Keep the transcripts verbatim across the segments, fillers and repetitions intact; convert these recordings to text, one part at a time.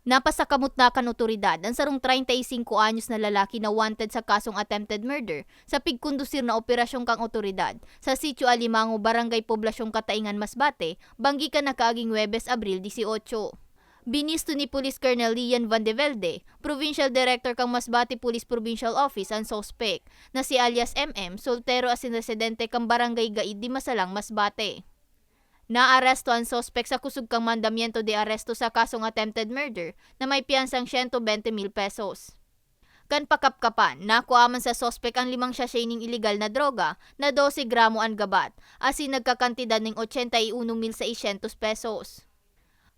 Napasakamot na kan otoridad an sarong treinta y cinco anyos na lalaki na wanted sa kasong attempted murder sa pigkondusir na operasyon kan otoridad sa Sitio Alimango, Barangay Poblacion, Cataingan, Masbate, banggi kan nakaaging Huwebes, Abril dieciocho. Binisto ni Police Colonel Lian Van de Velde, Provincial Director kan Masbate Police Provincial Office, an suspek, na si alias M M, soltero asin residente kan Barangay Gaid, Dimasalang, Masbate. Naaresto an suspek sa kusog kan mandamiento de aresto sa kasong attempted murder na may piyansang siyento bente mil pesos. Kan pakapkapan, nakua man sa suspek an limang sachet ning iligal na droga na dose gramo an gabat, asin nagkakantidad ning ochenta y uno mil seiscientos pesos.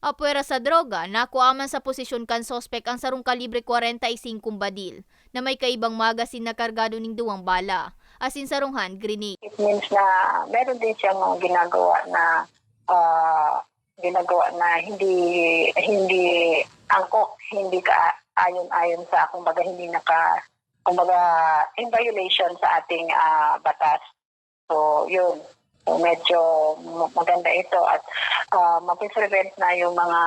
Apwera sa droga, nakua man sa posisyon kan suspek an sarong kalibre kwarenta y singkong badil na may kaibang magasin na kargado ning duwang bala, asin sarong hand grenade. It means na meron din siyang mga ginagawa na, ah, ginagawa na hindi, hindi angkop, hindi ka-, ayon-ayon sa, kumbaga, hindi naka-, kumbaga, in violation sa ating, ah, batas. So, yun. So, medyo ma-, maganda ito at, ah, mapiprevent na yung mga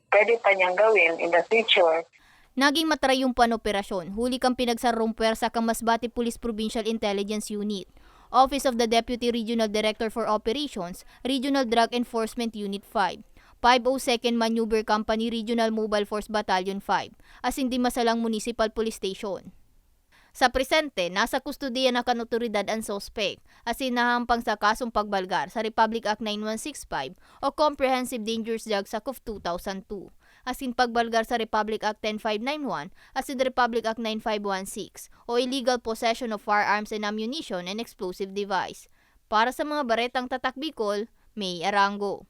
pwede pa niyang gawin in the future. Naging matarayumpo an operasyon, huli kan pinagsarong pwersa kan Masbate Police Provincial Intelligence Unit, Office of the Deputy Regional Director for Operations, Regional Drug Enforcement Unit five, five oh second Maneuver Company, Regional Mobile Force Battalion five, asin Dimasalang Municipal Police Station. Sa presente, nasa kustodiya na kan otoridad an suspek, asin nahahampang sa kasong pagbalgar sa Republic Act nine one six five o Comprehensive Dangerous Drugs Act of two thousand two, asin pagbalgar sa Republic Act ten five nine one asin Republic Act nine five one six o illegal possession of firearms and ammunition and explosive device. Para sa mga baretang Tatak Bicol, May Arango.